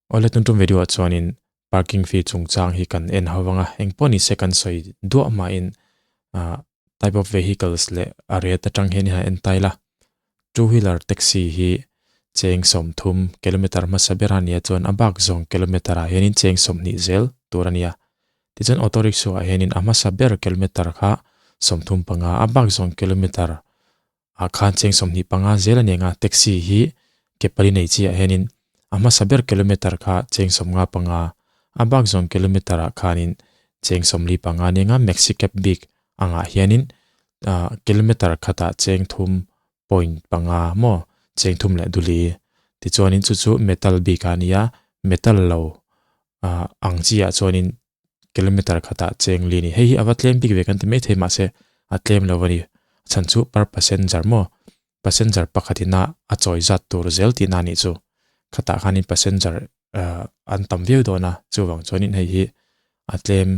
Awle tun tum video ah chuanin parking fee chungchang hi kan en ho vang a, engpawh ni se kan sawi duah hmain ah type of vehicles leh a rate atang hian han en tail a, two wheeler taxi hi cheng 30 kilometer hmasa ber a nia chuan a bak zawng kilometer ah hianin cheng 20 zel tur a nia. Tichuan auto rickshaw ah hianin a hmasa ber kilometer kha 35 a bak zawng kilometer ah khan cheng 25 zel a ni ang a, taxi hi ke pali nei chi ah hianin a hmasa ber kilometer kha cheng 55 a bak zawng kilometer ah khanin cheng 45 a ni ang a, maxi cab bik angah hianin ah kilometer khatah cheng thum point panga maw cheng thum leh duli tichuanin chu chu metal bik ah a ni a, metal lo ah ang chi ah chuanin kilometer khatah cheng li a ni. Hei hi a va tlem bik ve kan ti maithei mahse a tlem lo a ni. A chhan chu per passenger maw passenger pakhat ina a chawi zat tur zel tihna a nih chu. Khatah khanin passenger ah an tam viau dawn a chuvang chuanin hei hi a tlem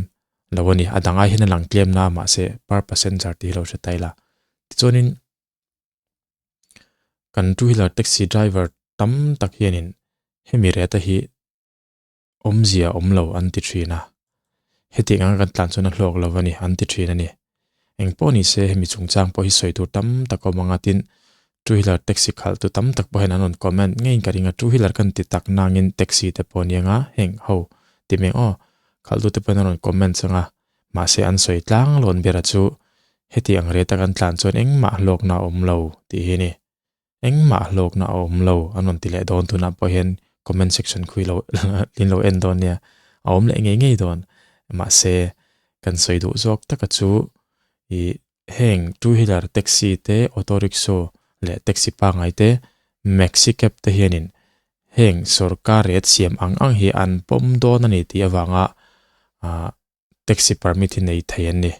lo a ni. A dang ai hian a lang tlem na mahse per passenger tih hi lo hre ta ila. Tichuanin kan two wheeler taxi driver tam tak hianin hemi rate hi awmzia awm lo an ti thin a, hetiang anga kan tlan chuan a hlawk lo a ni an ti thin a ni. Eng pawh ni se hemi chungchang pawh hi sawi tur tam tak a awm ang a, tin two wheeler taxi khalh tu tam tak pawh hian an rawn comment ngeiin ka ring a, two wheeler kan ti tak nangin taxi te pawh ania nga heng ho ti meng aw khalh tu te pawhin an rawn comment chang a, mahse an sawi tlang lawn ber a chu heti ang rate a kan tlan chuan engmah hlawkna a awm lo tih hi a ni. Engmah hlawkna a awm lo an rawn ti leh dawn tunah pawh hian comment section khui lo in lo en dawn nia a awm leh ngei ngei dawn mahse kan sawi duh zawk taka chu ih heng two wheeler taxi te auto rickshaw leh taxi pangngai te maxi cab te hianin heng sorkar rate siam ang ang hi an pawm dawn a ni tih avanga ah taxi permit hi nei thei an ni.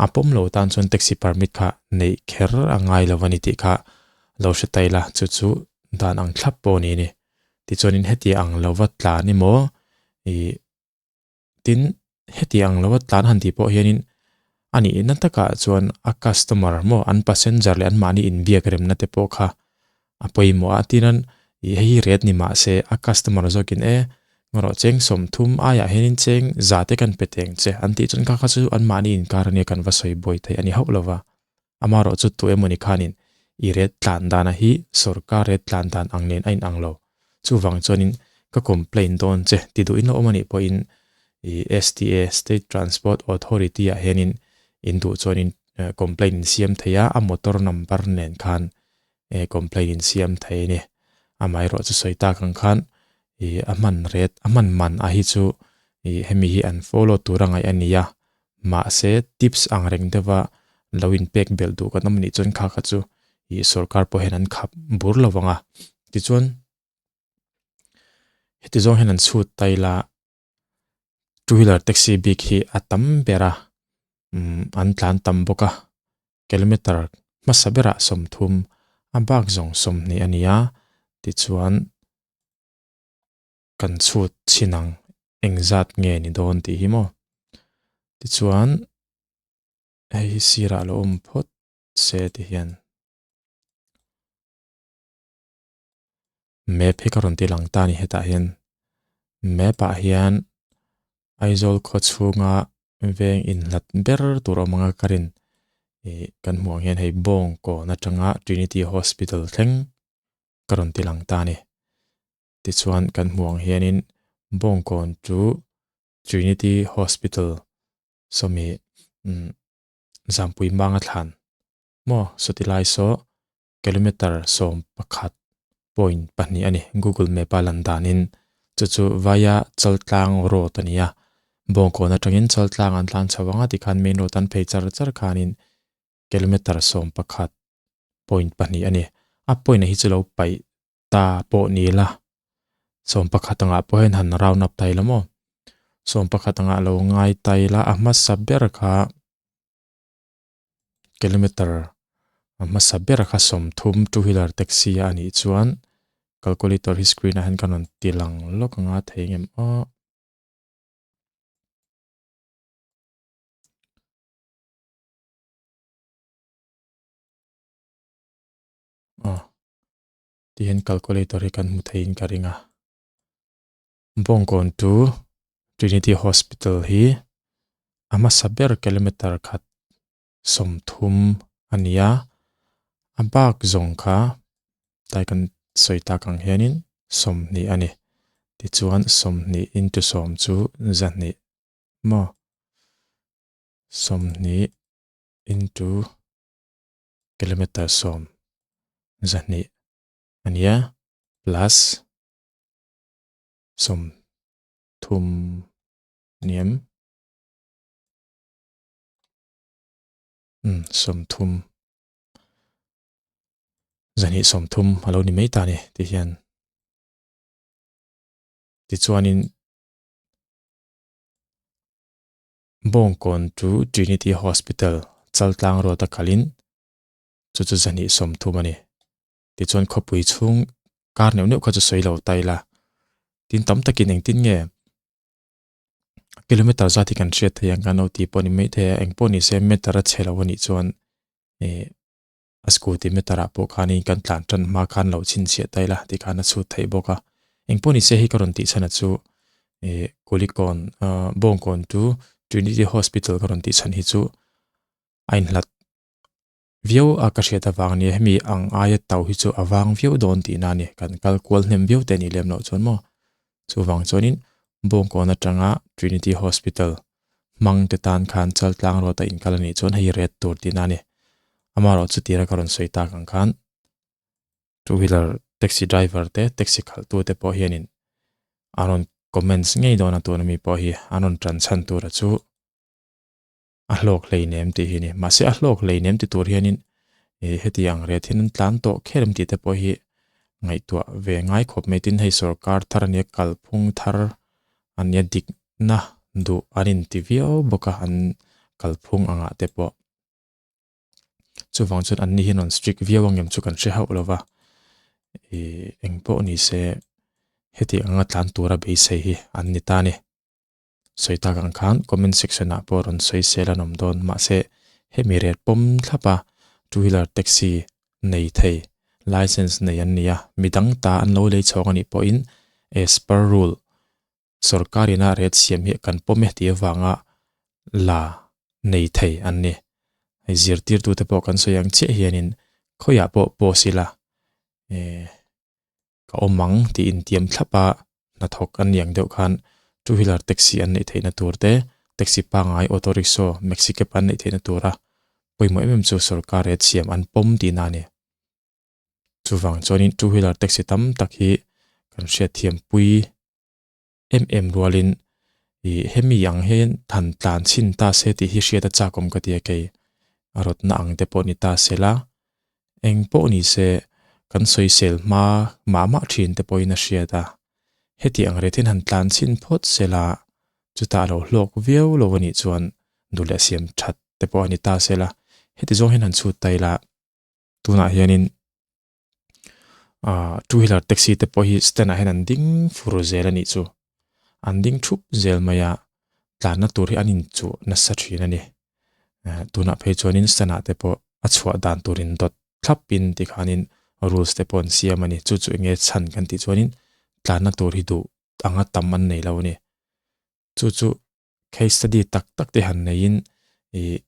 A pawm lo tan chuan taxi permit kha neih kher a ngai lo a ni tih kha lo hre ta ila chu chu dan ang thlap pawh a ni a ni. Tichuanin heti ang lova tlan emaw ih tin heti ang lova tlan han tih pawh hianin a nihna takah chuan a customer maw an passenger leh anmahni inbiak remna te pawh kha a pawimawh a tinan ih hei hi rate ni mah se a customer zawkin e ngarawh cheng 30 aiah hianin cheng za te kan pe teng che an tih chuan kha kha chu anmahni inkar ania kan va sawi buai theih a ni hauh lova amaherawhchu tu emawni khanin i rate tlan dana hi sorkar rate tlan dan ang nen a inang lo chuvang chuanin ka complaint dawn che ti duhin a awm anih pawhin ih STA State Transport Authority ah hianin in duh chuanin complaint in siam thei a a motor number nen khan e complaint in siam thei a ni. Amaherawh chu sawi tak ang khan ih a hman ret a hman man a hi chu ih hemi hi an follow tur a ngaih a ni a, mahse tips ang reng deuha lo in pek belh duh kan awm anih chuan kha kha chu ih sorkar pawh hian an khap bur lo vang a. Tichuan heti zawng hian an chhut ta ila two wheeler taxi bik hi a tam ber a umm an tlan tam bawk a. Kilometer hmasa berah 30, a bak zawng 20 a ni a, tichuan kan chhut chhin ang engzat nge ni dawn tih hi maw. Tichuan hei hi sirah lo awm phawt se ti hian map hi ka rawn ti lang ta a ni hetah hian map ah hian Aizawl khaw chhunga veng inhlat ber tur awm anga ka rin ih kan hmuh ang hian hei Bawngkawn atanga Trinity Hospital thleng ka rawn ti lang ta a ni. Tichuan kan hmuh ang hianin Bawngkawn chu Trinity Hospital sawmi umm Zampui Manga thlan maw sawti lai saw kilometer 11.2 a ni. Google Map a lan danin chu chu Vaia Chaltlang Road a ni a, Bawngkawn atangin Chaltlang an tlan chho ang a tikhan main road an phei char char khanin kilometer 11.2 a ni. A point a hi chu lo paih ta pawh ni la, 11 angah pawh hian han round up ta ila maw? 11 angah lo ngai ta ila a hmasa ber kha kilometer a hmasa ber kha 30 two wheeler taxi a nih chuan calculator hi screen ah hian kan rawn ti lang lawk anga thei ngem aw. Aw ti hian calculator hi kan hmu theiin ka ring a. Bawngkawn to Trinity Hospital hi a hmasa ber kilometer khat 30 a ni a, a bak zawng kha tlai kan sawi tak ang hianin 20 a ni. Tichuan 20 into sawm chu 200 maw? 20 into kilometer 10 200 a nia plus 30 niam um 30 230 a lo ni mai ta ni ti hian tichuanin Bawngkawn to Trinity Hospital Chaltlang road a kalin chu chu 230 a ni. Tichuan khawpui chhung kar neuh neuh kha chu sawi lo ta ila. Tin tam takin engtin nge kilometer zat hi kan hriat thei ang kan lo tih pawh ni mai thei a, eng pawh ni se meter a chhe lo a nih chuan ih a scooty meter ah pawh khanin kan tlan tan hma khan lo chhinchhiah ta ila ti khan a chhut theih bawk a. Eng pawh ni se hei ka rawn tih chhan a chu ih Kulikawn ah Bawngkawn to Trinity Hospital ka rawn tih chhan hi chu a inhlat viau a ka hriat avang nia hemi ang aia to hi chu a vang viau dawn tihna a ni kan kal kual hnem viau te a nih lem loh chuan maw chuvang chuanin Bawngkawn atanga Trinity Hospital hmang te tan khan Chaltlang road a inkal a nih chuan hei ret tur tihna a ni amaherawh chu tira ka rawn sawi tak ang khan two wheeler taxi driver te taxi khalh tu te pawh hianin an rawn comments ngei dawn a tuna mi pawh hi an rawn tan chhan tura chu. a hlawk hleinem tih hi a ni. Mahse a hlawk hleinem ti tur hianin ih heti ang ret hian an tlan tawh kher em tih te pawh hi ngaihtuah ve ngai khawp mai. Tin hei sorkar thar ania kalphung thar ania dikna duh an inti viau bawk a an kalphung angah te pawh. Chuvang chuan anni hian rawn strict viau ang em chu kan hre hauh lo va. Ih eng pawh ni se heti anga tlan tura beisei hi an ni ta a ni. Sawi tak ang khan comment section ah pawh rawn sawi sel an awm dawn mahse hemi ret pawm thlap a two wheeler taxi nei thei license nei an ni a midang ta an lo lei chhawng anih pawhin as per rule sorkar ina ret siam hi kan pawm e tih avanga la nei thei an ni hei zirtirtu te pawh kan sawi ang chiah hianin khawiah pawh post ila eh ka awm ang tih intiam thlap a, hnathawk an ni ang deuh khan two wheeler taxi an neih theihna tur te, taxi pangngai auto rickshaw, maxi cab an neih theihna tura pawimawh em em chu sorkar rate siam an pawm tihna a ni. Chuvang chuanin two wheeler taxi tam tak hi kan hriatthiam pui em em rualin ih hemi ang hian han tlan chhin ta se tih hi hriat a chak awm ka ti a kei a rawtna ang te pawh ni ta se la eng pawh ni se kan sawisel hma mah mah thin te pawhin a hriat a heti ang ret hian han tlan chhin phawt se la chutah a lo hlawk viau lo a nih chuan duh leh siam that te pawh a ni ta se la heti zawng hian han chhut ta ila tunah hianin. ah two wheeler taxi te pawh hi stand ah hian an ding fur zel a nih chu an ding thup zel mai a tlanna tur hi an inchuh nasa thin a ni eh tunah phei chuanin stand ah te pawh a chhuah dan tur in dawt thlap in tikhanin rules te pawh an siam a ni chu chu enge chhan kan tih chuanin tlanna tur hi duh anga tam an nei lo a ni chu chu case study tak tak te han neiin ih.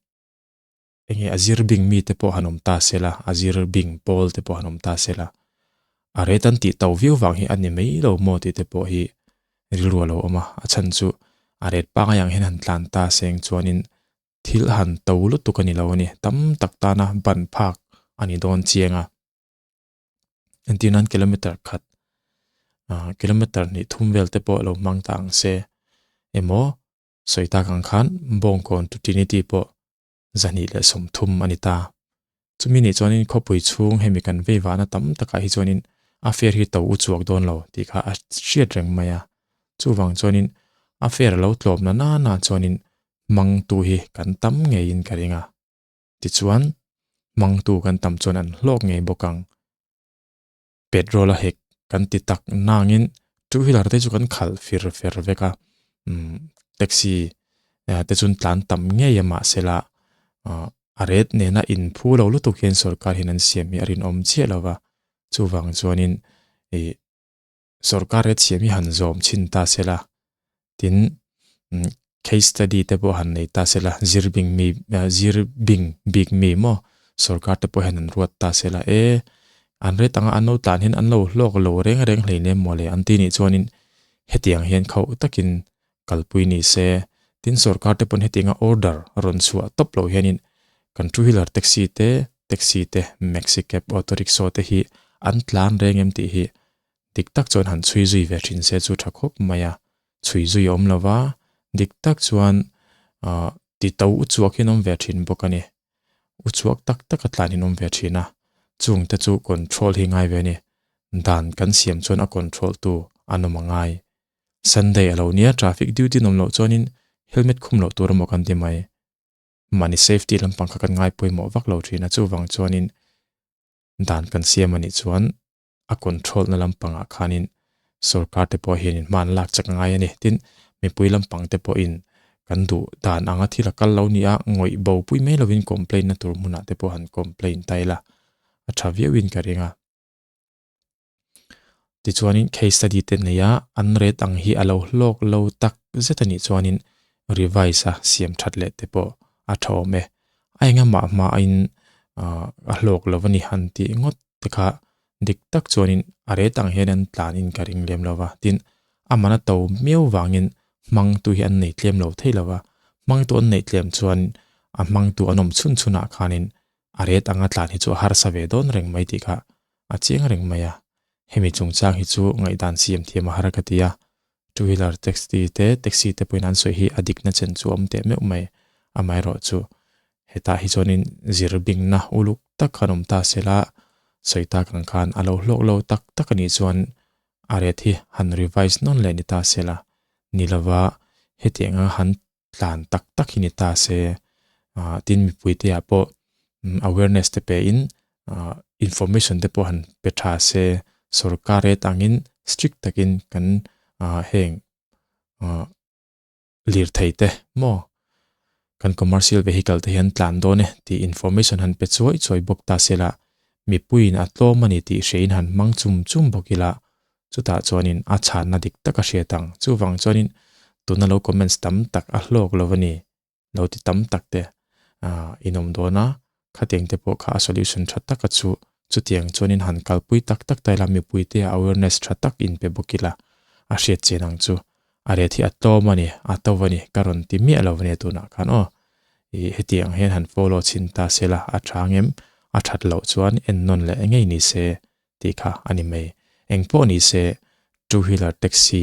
Enge a zir bing mite pawh han awm ta se la, a zir bing pawl te pawh han awm ta se la, a ret an tih to viau vang hi a ni mai lo maw tih te pawh hi rilru a lo awm a, a chhan chu a ret pangai ang hian han tlan ta seng chuanin thil han to lutuk a ni lo a ni, tam tak tana ban phak a ni dawn chiang a. Entir nan kilometer khat ah kilometer hnih thum vel te pawh lo hmang ta ang se emaw sawi tak ang khan Bawngkawn to Trinity pawh 230 a ni ta. Chumi nih chuanin khawpui chhung hemi kan vei vahna tam takah hi chuanin a fare hi to u chhuak dawn lo tih kha a hriat reng mai a. Chuvang chuanin a fare a lo tlawm na nana chuanin hmangtu hi kan tam ngeiin ka ring a. Tichuan hmangtu kan tam chuan an hlawk ngei bawk ang. Petrol a hek kan ti tak nangin two wheeler te chu kan khalh fir fer vek a umm taxi te chuan tlan tam ngei a mahsela ah a ret nena inphu lo lutuk hian sorkar hian an siam hi a rinawm chiah lo va chuvang chuanin ih. Sorkar rate siam hi han zawm chhin ta se la, tin case study te pawh han nei ta se la, zir bing mi zir bing bik mi maw sorkar te pawh hian an ruat ta se la, e an rate anga an lo tlan hian an lo hlawk lo reng reng hleinem maw le an ti nih chuanin hetiang hian khauh takin kalpui ni se, tin sorkar te pawn hetianga order rawn chhuah tawp loh hianin kan two wheeler taxi te, taxi te, maxi cab, auto rickshaw te hi an tlan reng em tih hi dik tak chuan han chhui zui ve thin se chu tha khawp mai a, chhui zui a awm lo va, dik tak chuan ah ti to uchuak hi an awm ve thin bawk a ni, uchuak tak tak a tlan hi an awm ve thin a, chung te chu control hi ngai ve a ni, dan kan siam chuan a control tu an awm a ngai. Sunday a lo nia traffic duty nawm loh chuanin helmet khum loh tur emaw kan ti mai. Mahni safety lampang kha kan ngai pawimawh vak lo thin a, chuvang chuanin dan kan siam a nih chuan a control na lampangah khanin sorkar te pawh hianin hma an lak chak ngai a ni. Tin, mipui lampang te pawhin kan duh dan anga thil a kal lo nia ngawih bo pui mai lovin complain na tur hmunah te pawh han complain ta ila a tha viauin ka ring a. Tichuanin case study te nei a, an rate ang hi a lo hlawk lo tak zet a nih chuanin revise a siam that leh te pawh a tha awm e. A engah mah in a hlawk lo a ni han tih ngawt te kha dik tak chuanin a rate ang hian an tlan in ka ring lem lo va. Tin, a man a to miau vangin hmangtu hi an nei tlem lo thei lo va, hmangtu an neih tlem chuan a hmangtu an awm chhun chhunah khanin a rate anga tlan hi chu a harsa ve dawn reng mai tih kha a chiang reng mai a, hemi chungchang hi chu ngaihdan siam thiam a har ka ti a, two wheeler taxi te taxi te pawhin an sawi hi a dikna chen chu a awm teh meuh mai, amaherawh chu hetah hi chuanin zir bingna uluk tak khan awm ta se la, sawi tak ang khan a lo hlawk lo tak tak a nih chuan a rate hi han revise nawn leh ni ta se la, ni lova hetiang anga han tlan tak tak hi ni ta se ah tin mipui te ah pawh awareness te pe in ah information te pawh han pe tha se sorkar rate angin strict takin kan ah heng ah lirthei te maw kan commercial vehicle te hian tlan dawn e tih information han pe chuai chuai bawk ta se la mipuiin a tlawm a ni tih hrein han hmang chum chum bawk ila Chutah chuanin a chhanna dik tak a hriat ang. Chuvang chuanin tuna lo comments tam tak a hlawk lo a ni, lo ti tam tak te in awm dawn a, khatiang te pawh kha a solution tha tak a chu. Chutiang chuanin han kalpui tak tak ta ila mipui te ah awareness tha tak in pe bawk ila a hriat chian ang chu. A ret hi a tlawm a ni, a to a ni, ka rawn ti miah lo a nia tunah khan aw. Ih hetiang hian han follow chhin ta se la a tha ngem, a that loh chuan ennawn leh ngei ni se tih kha a ni mai. Eng pawh ni se two wheeler taxi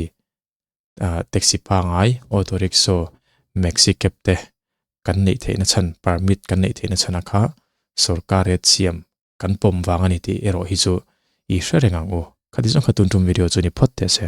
ah taxi pangai auto rickshaw maxi cab te kan neih theihna chhan permit kan neih theihna chhan a kha sorkar rate siam kan pawm vang a ni tih erawh hi chu i hre reng ang u. Khati zawng kha tun tum video chu ni phawt teh se.